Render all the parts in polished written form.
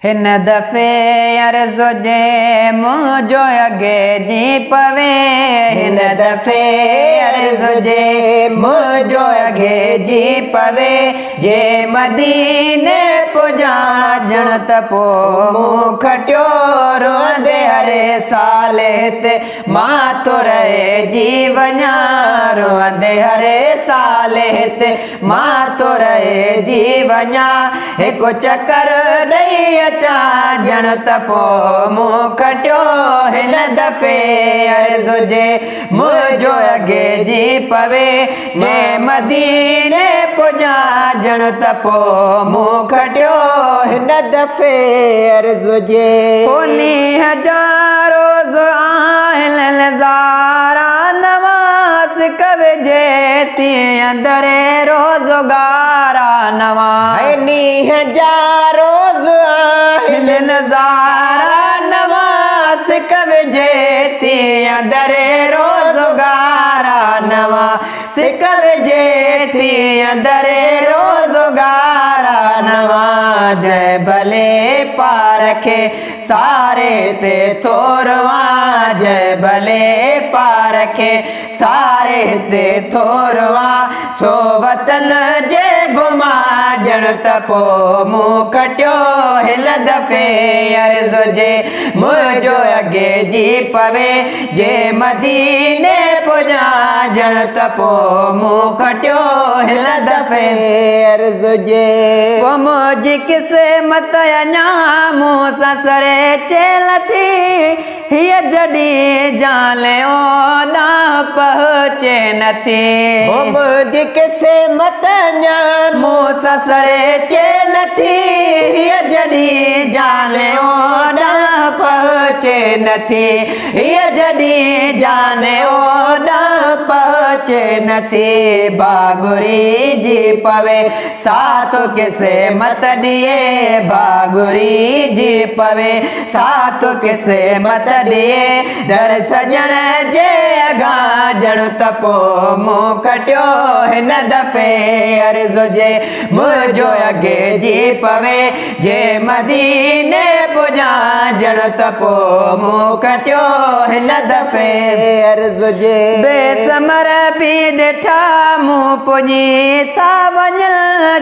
هن دفعي عرض هجي منهنجو اڳي جي پوي. هن دفعي عرض هجي منهنجو اڳي جي پوي. جي مديني پڄان ڄڻ ته پو مون کٽيو. روئندي هر سال هتي مان ٿو رهجي وڃان. روئندي هر سال هتي مان ٿو رهجي وڃان. هڪ چڪر ڏئي اچان ڄڻ ته پو مون کٽيو. هن دفعي عرض هجي منهنجو اڳي جي پوي. جي مديني پڄان ڄڻ ته پو مون کٽيو. هن دفعي عرض هجي. پونيهه جا روز آهن نظارا نوان. سڪ وجهي ٿي اندر روزگارا نوان. ۽ نينهن جا روز آهن نظارا نوان. سڪ وجهي ٿي اندر روزگارا نوان. سڪ وجهي ٿي اندر روزگارا نوان. جنهن ڀلي پار کي ساري تي ٿو روئان. جنهن ڀلي پار کي ساري تي ٿو روئان. سو وطن جي گهمان ڄڻ ته پو مون کٽيو. هن دفعي عرض هجي منهنجو اڳي جي پوي. جي مديني پڄان ڄڻ ته پو مون کٽيو. هن دفعي عرض هجي. پو منهنجي قسمت اڃا مون سان سري چيل ٿي. هيء جڏهن جان اوڏانهن پهچي نٿي. هو منهنجي قسمت اڃا مون سان سري چيل ٿي. هيء جڏهن جان اوڏانهن پهچي نٿي. هيء جڏهن جان اوڏانهن پهچي نٿي. باگري جي پوي سا تو قسمت ڏئي. باگري جي پوي سا تو قسمت ڏئي. در سڄڻ جي اڳان ڄڻ ته پو مون کٽيو. هن دفعي عرض هجي منهنجو اڳي جي پوي. جي مديني پڄان ڄڻ ته پو مون کٽيو. هن دفعي عرض هجي. بي ثمر به ڏٺا مون پڄي ٿا وڃن.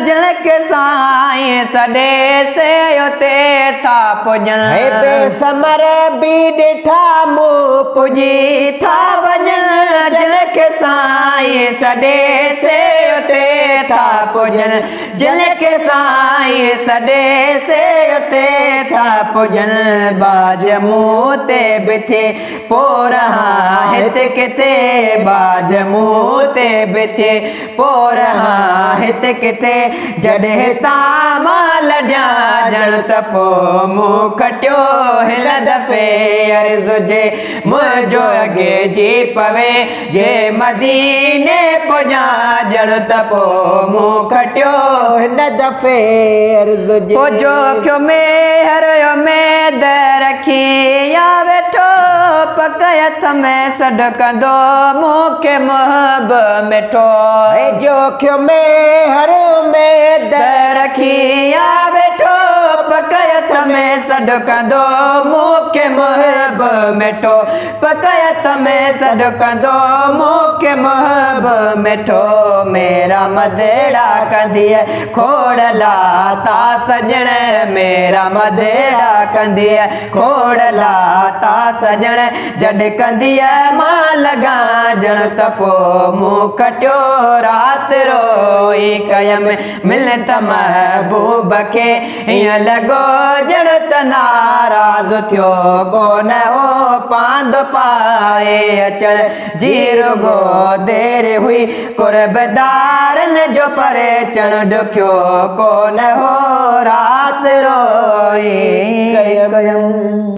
جن کي سائين سڏي سي اتي ٿا پڄن. هي بي ثمر به ڏٺا مون پڄي ٿا وڃن. جن کي سائين سڏي سي اتي ٿا پڄن. جن کي سائين سڏي سي اتي ٿا پڄن. ٻاجهه مون تي به ٿئي پو رهان هت ڪٿي. ٻاجهه مون تي به ٿئي پو رهان هت ڪٿي. جڏهن تان مان لڏيان ڄڻ ته پو مون کٽيو. هن دفعي عرض هجي منهنجو اڳي جي پوي. جي مديني پڄان ڄڻ ته پو مون کٽيو. هن دفعي عرض هجي. پو جوکيو ميهر اميد رکي يا ويٺو. پڪ هٿ ۾ سڏ ڪندو مون کي محب مٺو. هي جوکيو ميهر اميد رکي يا ويٺو. پڪ هٿ ۾ سڏ ڪندو مون کي محب مٺو. پڪ هٿ ۾ سڏ ڪندو مون کي محب مٺو. ميرا مدڙا ڪنديء کوڙ لاتا سڄڻ. ميرا مدڙا ڪنديء کوڙ لاتا سڄڻ. جڏ ڪنديء مان لڳان ڄڻ ته پو مون کٽيو. رات روئي ڪيم مل ته محبوب کي. ائين لڳو ڄڻ ته ناراض ٿيو ڪونه هو. پاند پائي اچڻ جي رڳو دير هئي. قربدارن جو پري اچڻ ڏکيو ڪونه هو. رات روئي ڪيم.